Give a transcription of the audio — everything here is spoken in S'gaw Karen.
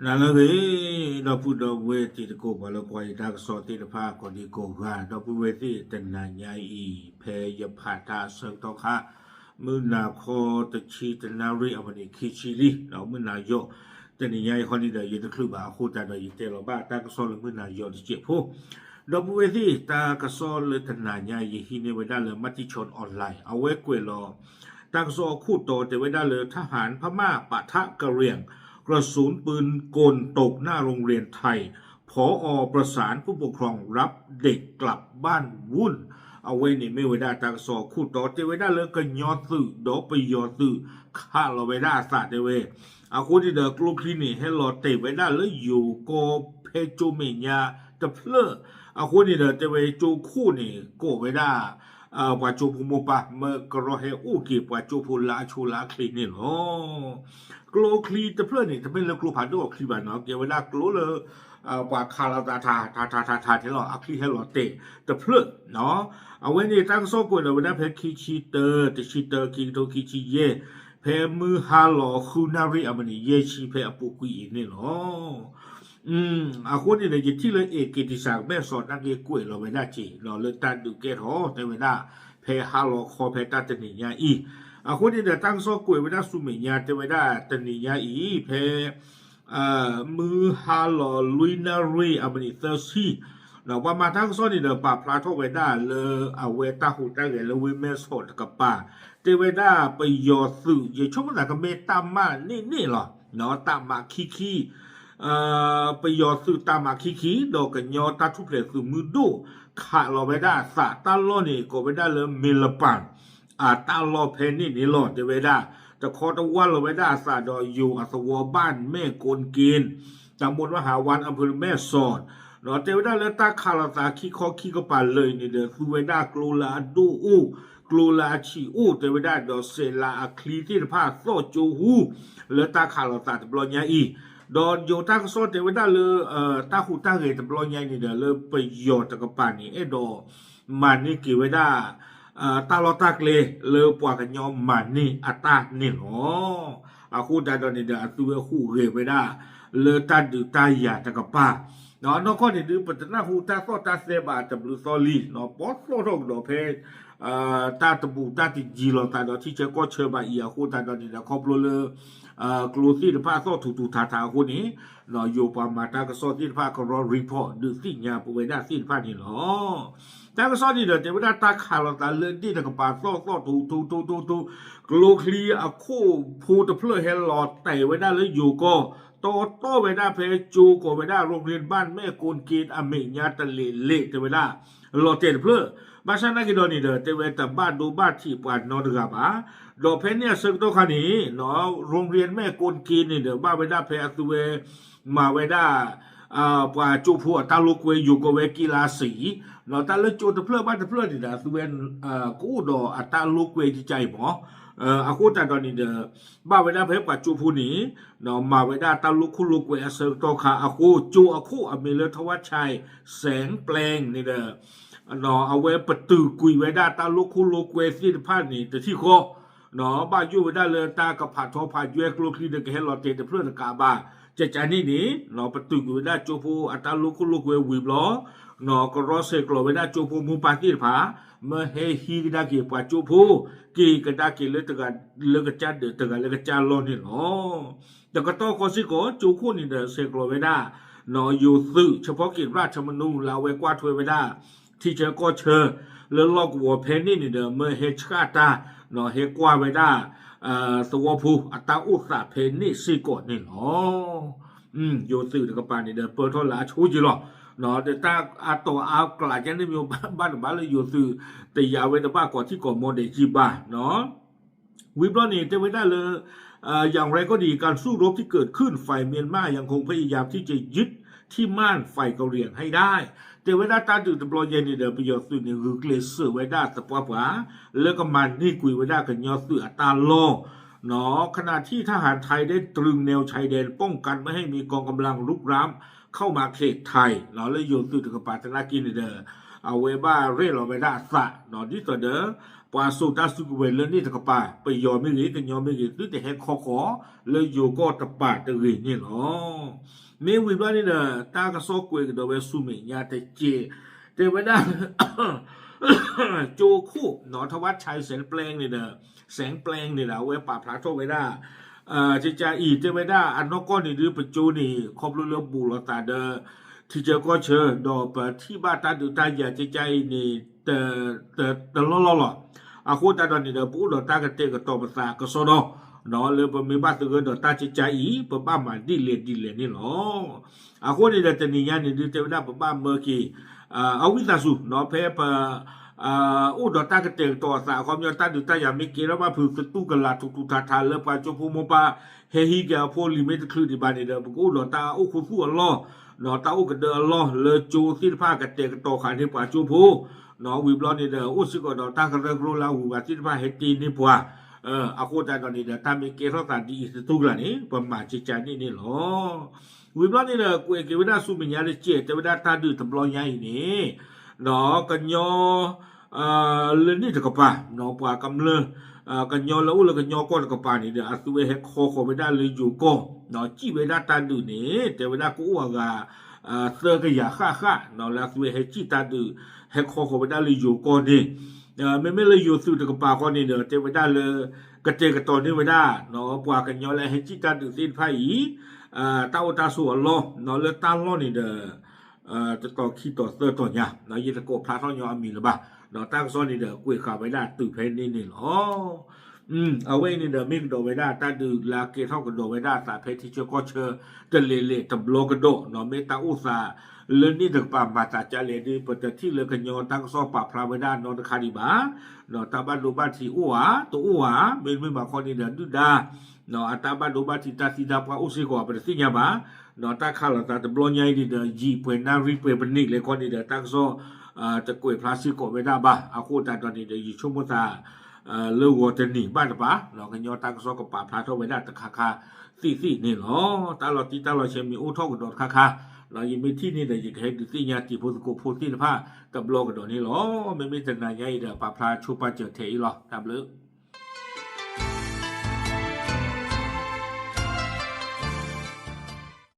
နၤလၢအဂ့ၤ, ဒီပုၢ်ဒီဝဲၢ်တံၤသကိး ပှၤလၢကွၢ်ယတၢ်ကစီၣ်သ့ၣ်တဖၣ်ကိးဒံကိးဂၤ, ဒီပုၢ်ဝဲၢ်သ့ၣ် တနၤညါအံၤ ဖဲယဖးတၢ်အဆၢကတီၢ်ခါ မုၢ်နၤခီတဆံတနၣ်ရံၣ်အမံးနံးခံဆံလံ, ဒီးမုၢ်နၤယိး တနံၤညါအံၤဃီန့ၣ်ဒီး ယတချုးဘၣ်အဃိသတးဒီး ယတဲလီၤဘၣ်တၢ်ကစီၣ်လၢမုၢ်နၤယိးတစဲးဖိ ဒီပုၢ်ဝဲၢ်သ့ၣ် တၢ်ကစီၣ်လၢတနၤညါအံၤ ယဟံးန့ၢ်ဝဲဒၣ်လၢ Matichon Online အဝဲကွဲးလီၤ တၢ်ကစီၣ်အခိၣ်တီတဲဝဲဒၣ်လၢ ทหารพม่าปะทะกะเหรี่ยง กระสุนปืนกลตกหน้าโรงเรียนไทย ผอ.ประสานผู้ปกครองรับเด็กกลับบ้านวุ่น အဝဲန့ၣ်မ့ၢ်ဝဲဒၣ်တၢ်ကစီၣ်အခိၣ်တီ တဲဝဲဒၣ်လၢကညီသုးဒီးပယီၤသုးခးလီၤဝဲဒၣ်အသးတဲဝဲ အဃိန့ၣ်ဒီးကျိချံန့ၣ် ဟဲလီၤတဲာ်ဝဲဒၣ်လၢယိၤကီၢ်ဖဲကၠိမဲာ်ညါတဖျၢၣ်, အဃိန့ၣ်ဒီးတဲဝဲကၠိခိၣ်န့ၣ် ကိးဝဲဒၣ် ပှၤကၠိဖိမိၢ်ပၢ် မၢကရီဟဲအိၣ်က့ၤပှၤကၠိဖိလၢအဆိလၢအချ့န့ၣ်လီၤ. ကျိချံတဖျၢၣ်န့ၣ် တမ့ၢ်လၢကျိဖးဒိၣ်အချံဘၣ်နီၤ, ကဲဝဲဒၣ်ကျိလၢ ပှၤခးလီၤသးထးထးထးထးထးန့ၣ်လီၤ, အချံဟဲလီၤတဲာ်တဖျၢၣ် အဝဲန့ၣ်တၢ်ကစီၣ်ကွဲးလီၤဝဲဒၣ်ဖဲခံဆံတၢ တဆံတၢ ခံကထိခံဆံယဲၢ် ဖဲမုၢ်ဟါလီၤဃုနၣ်ရံၣ်အမံးနံးယဲၢ်ဆံဖဲအပူၤကွံာ်အံၤန့ၣ်လီၤ. အဃိန့ၣ်ဒီး ယထံၣ်လၢ A K တံၢ်စၢ်မဲၢ်စီၤ နာ်က့ကွဲးလီၤဝဲဒၣ်စ့ၢ် လၢတၢ်ဒုးကဲထီၣ်တဲဝဲဒၣ် ဖဲဟါလီၤခီဖဲတၢ်တနံၤညါအံၤ, အဃိန့ၣ်ဒီး တၢ်ကစီၣ်ကွဲးဝဲဒၣ်ဆူမဲာ်ညါတဲဝဲဒၣ်တနံၤညါအံၤ ဖဲ မုၢ်ဟါလီၤလွံၢ်နၣ်ရံၣ်အမံးနံးသၢဆံ ပှၤမၤတၢ်ကစီၣ်န့ၣ်ဒီး ပာ်ဖျါထီၣ်ဝဲဒၣ်လၢအဝဲတၢ်ဟူးတၢ်ဂဲၤလၢဝ့ၢ်မဲၢ်ဆီးတကပၤ တဲဝဲဒၣ်ပယီၤသုး ယဆိကမိၣ်သးကမ့ၢ်တၢ်မၤန့ၢ်န့ၣ်လီၤ, တၢ်မၤခံခံ ပယီၤသုးတၢ်မၤခံခံ ဒီးကညီတၢ်ထူၣ်ဖျဲးသုးမုၢ်ဒိၣ် ခးလီၤဝဲဒၣ်အသးတၢ်လီၢ်န့ၣ် ကိးဝဲဒၣ်လၢ မ့လပၣ် အတၢ်လီၢ်ဖဲန့ၣ်န့ၣ်လီၤ တဲဝဲဒၣ်, တခီတဝၢ်လီၤဝဲဒၣ်အသးဒီးယိၤအသဝီဘၣ်မဲၢ်ကိၣ်က့ၣ် တၢ်မိၢ်ဝၢဟးဝါ အဖၢမ့ၢ်စီး တဲဝဲဒၣ်လၢတၢ်ခးလီၤသးခံခီခံကပၤလၢာ်အံၤန့ၣ်ဒီး သူဝဲဒၣ်ကျိလၢအဒိၣ်အိၣ် ကျိလၢအဆံးအိၣ် တဲဝဲဒၣ်ဒီးစဲးလၤအချံသ့ၣ်တဖၣ်သီၣ်ကၠိဟူ လၢတၢ်ခးလီၤသးတဘျီညါအံၤ, ဒီးယိၤတၢ်ကစီၣ်တဲဝဲဒၣ်လၢ တၢ်ဟူးတၢ်ဂဲၤတဘျီညါအံၤန့ၣ်ဒီး လၢပယီၤတကပၤန့ၣ် အဲၣ်ဒိးမၤန့ၢ်က့ၤဝဲဒၣ် တၢ်လီၢ်တၢ်ကျဲလၢပှၤကညီမၤန့ၢ်အတၢ်န့ၣ်လီၤ. အဃိသတးဒီးန့ၣ်ဒီး အသုဝဲဟူးဂဲၤဝဲဒၣ် လၢတၢ်ဒုးတၢ်ယၤတကပၤ, နီၢ်ကီၢ်န့ၣ်ဒုး ပတနၢ်ဟူတၢ်သီၣ်တၢ်သဲဘၣ်တဘျုးသီလံ, ပီသီၣ်ထီၣ်ကဒီးဖဲ တၢ်တဘူးတၢ်တယံၤလိာ်သးဒီးထံဆၢကီၢ်ဆၢဘၣ်အံၤအဃိသတးဒီးန့ၣ်ဒီး ခီဖျိလၢ ကျိသ့ၣ်တဖၣ်သီၣ်ထူးထူးထးထးအဃိန့ၣ် ယိၤပှၤမၤတၢ်ကစီၣ်သ့ၣ်တဖၣ်ကရီ report ဒုးသ့ၣ်ညါပဝဲဒၣ်သ့ၣ်တဖၣ်န့ၣ်လီၤ. တၢ်ကစီၣ်န့ၣ်ဒီး တဲဝဲဒၣ်တၢ်ခးလီၤသးလၢဒ့ၣ်တကပၤသီၣ်သီၣ်ထူးထူးထူးထူးထူး, ကျိချံအခိၣ်ဖိတဖျၢၣ်ဟဲလီၤတဲာ်ဝဲဒၣ်လၢယိၤကီၢ် တီတီဝဲဒၣ်ဖဲကၠိကိးဝဲဒၣ် โรงเรียนบ้านแม่โกนเกณฑ์ အမဲာ်ညါတလ့ၤလ့ၤ တဲဝဲဒၣ် လီၤတဲာ်တဖျၢၣ်, ဘၣ်ဆၣ်နာ်က့ၤဒီးန့ၣ်ဒီး တဲဝဲတဘၣ်ဒိဘၣ်ထံးပှၤနီတဂၤဘၣ်, ဒီးဖဲန့ၣ်အဆၢကတီၢ်ခါန့ၣ် โรงเรียนแม่โกนเกณฑ์ န့ၣ်ဒီး ဘၣ်ဝဲဒၣ်ဖဲအသုဝဲ မၤဝဲဒၣ် ပှၤကၠိဖိအတၢ်လိာ်ကွဲ ယိၤကိးဝဲက့လါစံ, တၢ်လၢကၠိတဖျၢၣ်ဘၣ်တဖျၢၣ်န့ၣ်ဒီး အသုဝဲ ကအိၣ်ဒီးအတၢ်လိာ်ကွဲကကါအံၤမး, အဃိသတးဒီးန့ၣ်ဒီး ဘၣ်ဝဲဒၣ်ဖဲပှၤကၠိဖိန့ၣ် မၤဝဲဒၣ်တၢ်လိာ်ခိၣ်လိာ်ကွဲအဆၢကတီၢ်ခါအဃိ ကၠိအခိၣ်အမံၤလၢ ထဝါချၢၣ် စဲၣ်ပျဲၣ် န့ၣ်ဒီး အဝဲပတုာ်ကွံာ်ဝဲဒၣ်တၢ်လိာ်ခိၣ်လိာ်ကွဲသ့ၣ်တဖၣ်န့ၣ် တထံၣ်ဃီ ဘၣ်ယိၣ်ဝဲဒၣ်လၢတၢ်ကဖးထီဖးယွဲၢ်ကျိချံဒီးကဟဲလီၤတဲာ်တဖျၢၣ်တကးဘၣ်, ကကန့ၣ်န့ၣ် ပတုာ်ကွံာ်ဝဲဒၣ်ကၠိဖိအတၢ်လိာ်ခိၣ်လိာ်ကွဲဝံၤဘျီ ကရီဆဲးကျိးဝဲဒၣ်ကၠိဖိမိၢ်ပၢ်သ့ၣ်တဖၣ် မၢဟဲဟံးကဒါက့ၤပှၤကၠိဖိ က့ၤကဒါက့ၤလၢတဂၤလၢကစၢ်ဒၢး တဂၤလၢကစၢ်လီၢ်န့ၣ်လီၤ. တကတီၢ်ဃီစ့ၢ်ကီး ကၠိခိၣ်န့ၣ်ဒီးဆဲးကျိးဝဲဒၣ် ယိၤသုး เฉพาะกิจราชมนู လၢအဝဲကွၢ်ထွဲဝဲဒၣ် ထံဆၢကီၢ်ဆၢ လၢလီၢ်ကဝီၤဖဲန့ၣ်န့ၣ်ဒီး မၢဟဲဆှၣ်တၢ် ဟဲကွၢ်ဝဲဒၣ် သဝီဖိအတၢ်အိၣ်သးဖဲန့ၣ်စ့ၢ်ကီးန့ၣ်လီၤ. ယိၤသုးတကပၤန့ၣ်ဒီး ပၢထီၣ်လၢအဆိက့ၤလီၤ. ဒီးတၢ်အတီၤအါကျးကန့ၣ်မ့ၢ်ဘၣ်တဘၣ်လၢယိၤသုး တယာ်ဝဲတဘၣ်ကိးထံကိးမီဒဲးကံဘၣ် ဝံၤဘျီန့ၣ် တဲဝဲဒၣ်လၢ อย่างไรก็ดี การสู้รบที่เกิดขึ้น ฝ่ายเมียนมายังคงพยายามที่จะยึดที่มั่นฝ่ายกะเหรี่ยงให้ได้ တဲဝဲဒၣ်တၢ်ဒုးတဘျီညါန့ၣ်ဒီး ပယီၤသုးန့ၣ် ဂုာ်ကျဲးစၢးဝဲဒၣ်သပှၢ်ပှၢ် လၢကမၤန့ၢ်ကွံာ်ဝဲဒၣ်ကညီသုးအတၢ်လီၢ် ขณะที่ทหารไทยได้ตรึงแนวชายแดนป้องกันไม่ให้มีกองกำลังรุกรานเข้ามาเขตไทย လၢယိၤသုးတကပၤသနာ်က့န့ၣ်ဒီး အဝဲဘၣ်ရဲၣ်လီၤဝဲဒၣ်အသး ဒ်သိးဒီး ပှၤစိာ်တၢ်စုကဝဲၤလၢန့ၣ်တကပၤ ပယီၤမ့ၢ်ဂ့ၤ ကညီမ့ၢ်ဂ့ၤ သုတဟဲခီဃီၤလၢယိၤကီၢ်တပၤတဂ့ၤန့ၣ်လီၤ. မ့ၢ်ဝံၤဘျီန့ၣ်ဒီး တၢ်ကစီၣ်ကွဲးကဒီးဝဲဆူမဲာ်ညါတက့ၢ် တဲဝဲဒၣ် ကၠိခိၣ် နီၣ်ထီၣ်ဘၣ် Chiang Saint Plain န့ၣ်ဒီး Saint Plain န့ၣ်ဒီး အဝဲပာ်ဖျါထီၣ်ဝဲဒၣ် ကကါအံၤ တဲဝဲဒၣ်အနီၢ်ကီၢ်န့ၣ်ဒုး ပကၠိန့ၣ် ခီဖျိလၢဘူးလိာ်သးဒီး ထံဆၢကီၢ်ဆၢ ဒီးပထံၣ်ဘၣ်တၢ်ဒုးတၢ်ယၤကကါအံၤန့ၣ် တလီၢ်လီၢ်လီၤ. အဃိသတးဒီးန့ၣ်ဒီး ပအိၣ်ဒီးတၢ်ကတဲာ်ကတီၤပသးကစီဒီ လၢပမ့ၢ်ဘၣ်သဂၢၢ်ဒီးတၢ်ကကါအံၤ ပဘၣ်မၤဒ်လဲၣ်ဒ်လဲၣ်န့ၣ်လီၤ. အဃိန့ၣ်ဒီးတနံၤညါန့ၣ်ဒုး တဲဝဲဒၣ်ပဘၣ်မၢက့ၤ အဝံသးစူၤ ဖဲပ အိၣ်ဒီးတၢ်ကတဲာ်ကတီၤအသးအခီပညီ တၢ်ဒုးတၢ်ယၤမ့ၢ်ကဲထီၣ်ဘၣ်ဖုးသတူၢ်ကလာ်ထူးထူးထးထးလၢပှၤကၠိဖိမိၢ်ပၢ် ဟဲဟံးက့ၤအဖိလံၤမ့ၢ်တချုးဒံးဘၣ်န့ၣ်ဒီး ပကအိၣ်ဒီးတၢ်အိၣ်ခူသူၣ်အလီၢ် တၢ်အိၣ်ကဒၢအလီၢ်လၢကၠိသ့ၣ်တဖၣ်ကတဲာ်ကတီၤဃာ်န့ၢ်ပှၤကၠိဖိ ဝံၤဘျီန့ၣ်ဒီး အိၣ်စ့ၢ်ကီးဒီးတၢ်ကရၢကရိလၢအဂုၤအဂၤသ့ၣ်တဖၣ်ဟဲတ့န့ၢ်ပှၤ အဃိသတးဒီးန့ၣ်ဒီး တၢ်မ့ၢ်ကဲထီၣ်သးဒ်အံၤသတူၢ်ကလာ်န့ၣ် ပမၤကကါန့ၣ်န့ၣ်လီၤ. ဝံၤဘျီန့ၣ်ဒီး ကွဲးက့ၤဝဲဒၣ်ဆူမဲာ်ညါတက့ၢ် တဲဝဲဒၣ်တၢ်ဒုးတဘျီညါအံၤန့ၣ် ဒီးကညီ လၢန့ၣ်တကပၤ ပှၤကမျၢၢ် ကညီလၢအိၣ်လၢကညီကီၢ်တကပၤန့ၣ်ဒီး အသုဝဲဟဲခီဃီၤဝဲဒၣ်လၢယိၤကီၢ် စံၣ်ဝဲဒၣ်တၢ်ဒုးန့ၣ် တဲဝဲဒၣ်ကအိၣ်အဂၤ သၢကယၤဃၣ်ဃၣ် လၢအသုဝဲဟဲစံၣ်တၢ်ဒုး ဟဲခီဃီၤဝဲဒၣ်လၢယိၤကီၢ်န့ၣ် မ့မ့ၢ်လၢယိၤသုးတကပၤဃီန့ၣ်ဒီး တဲဝဲဒၣ်လၢ ကတဲာ်ကတီၤန့ၢ်ဝဲဒၣ် ပှၤကညီလၢအဟဲစံၣ်တၢ်ဒုးသ့ၣ်တဖၣ်အံၤ တၢ်အိၣ်တၢ်ဆိးအလီၢ် လၢတၢ်လီၢ်န့ၣ်ဒီး တတီၤခံတီၤသၢတီၤညါ ယတကိးဖျါထီၣ်ညီအမံၤလၢၤဘၣ် ဒီးတၢ်ကစီၣ်န့ၣ်ဒီး ကွဲးဃာ်ဝဲဒၣ်တုၤဖဲန့ၣ်န့ၣ်လီၤ. အဝဲအံၤန့ၣ်ဒီး မ့ၢ်ကဒီးဝဲဒၣ်တၢ်ဒုးလၢအကဲထီၣ်ကဒီးဝဲဒၣ်အသးဖဲထံဆၢကီၢ်ဆၢ တလဲၤလဲၤတဘျီကဒီး မ့ၢ်တၢ်အိၣ်သးလၢန့ၣ်တကပၤမၤသးဒ်လဲၣ်ဒီး ပတထံၣ်လၢကညီတၢ်ကစီၣ်ပာ်ဖျါဝဲဒၣ်နီတခါဒံးဘၣ် ဒီးတၢ်ဘၣ်ဒိဘၣ်ထံးအိၣ်ဧါ တအိၣ်ဧါ မ့တမ့ၢ်ဘၣ်ခီန့ၣ်ဒီး ဒုၣ်ဒါ အတၢ်ဘၣ်ဒိဘၣ်ထံးတၢ်သံတၢ်ပှၢ်အိၣ်စ့ၢ်ကီး ပတသ့ၣ်ညါဘၣ် ဒီးတၢ်ခးလိာ်သးတဘျီညါအံၤန့ၣ်ဒီး ယံာ်ပှဲၤနၣ်ရံၣ်ပှဲၤပနံးလဲၣ်ခီန့ၣ်ဒီး တၢ်ကစီၣ် တကွဲးဖျါစ့ၢ်ကီးဝဲဒၣ်ဘၣ် အဃိသတးဒီးန့ၣ်ဒီး ယဆိကမိၣ်သး လၢဂီၤတနံၤဘၣ်တပၤ ကညီတၢ်ကစီၣ်ကပာ်ဖျါထီၣ်ဝဲဒၣ်တခါခါသ့ၣ်သ့ၣ်န့ၣ်လီၤ. တၢ်လီၤတံၢ်တၢ်လီၤဆဲးမ့ၢ်အိၣ်ထီၣ်ကဒီးတခါခါ ယမ့ၢ်ထံၣ်န့ၣ်ဒီး ယကဟဲဒုးသ့ၣ်ညါတံၤဖိသကိးဖိသ့ၣ်တဖၣ်တဘျီကဒီးန့ၣ်လီၤ. မ့မ့ၢ်တနၤညါအံၤဒီး ပာ်ဖျါဆိပာ်စၢၤထဲအံၤလီၤ. တၢ်ဘျုး